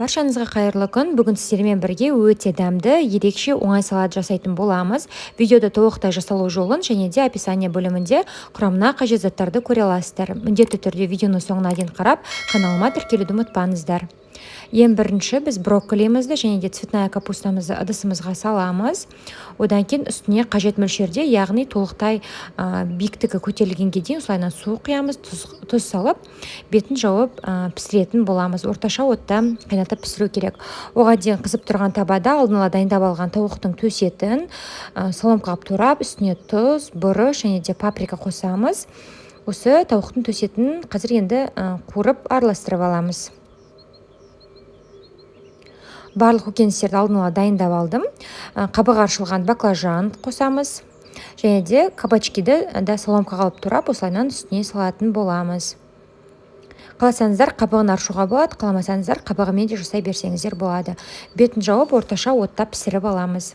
Баршаңызға қайырлы күн! Бүгін сіздермен бірге өте дәмді, ерекше оңай салат жасайтын боламыз. Видеода толықтай жасалу жолын және де описание бөлімінде құрамына қажет заттарды көре аласыздар. Міндетті түрде видеоны соңына дейін қарап, каналыма тіркелуді ұмытпаңыздар. Ең бірінші біз брокколимізді және де цветная капустамызды ыдысымызға саламыз. Одан кейін үстіне қажет мөлшерде, яғни толықтай биіктігі көтерілгенге дейін осылайынан су құямыз, тұз салып, бетін жауып пісіретін боламыз. Орташа отта қайнатып пісіру керек. Оған дейін қызып тұрған табада алдын ала дайындап алған тауықтың төс етін соломка қылып турап, үстіне тұз, бұрыш және де паприка қосамыз. Осы тауықтың төс етін қазір енді қуырып, араластырып аламыз. Барлық көкөністерді алдын ала дайындап алдым. Қабығы аршылған баклажан қосамыз және де кабачкиді да соломка қылып турап, осылайынан үстіне салатын боламыз. Қаласаңыздар, қабығын аршуға болады, қаламасаңыздар, қабығымен де жасай берсеңіздер болады. Бетін жауып, орташа отта пісіріп аламыз.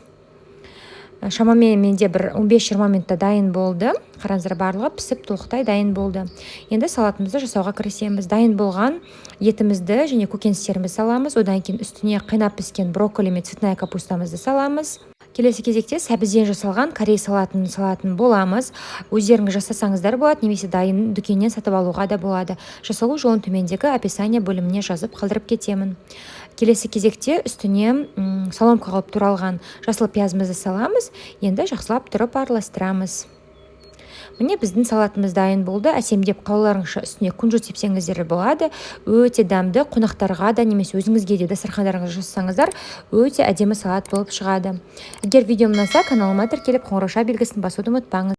Шамамен менде бір 15-20 минутта дайын болды. Қараңыздар, барлығы пісіп, толықтай дайын болды. Енді салатымызды жасауға кірісеміз. Дайын болған етімізді және көкөністерімізді саламыз. Одан кейін үстіне қайнап піскен брокколи мен цветная капустамызды саламыз. Келесі кезекте сәбізден жасалған корей салатын салатын боламыз. Өздеріңіз жасасаңыздар болады немесе дайын дүкеннен сатып алуға да болады. Жасалу жолын төмендегі описание бөліміне жазып қалдырып кетемін. Келесі кезекте үстіне соломка қылып туралған жасыл пиязымызды саламыз. Енді жақсылап тұрып араластырамыз. Міне, біздің салатымыз дайын болды. Әсемдеп, қалауларыңызша үстіне күнжіт сепсеңіздер болады. Өте дәмді, қонақтарға да немесе өзіңізге де дастархандарыңызға жасасаңыздар, өте әдемі салат болып шығады. Егер видеом ұнаса, каналыма тіркеліп, қоңырауша белгісін басуды ұмытпаңыз.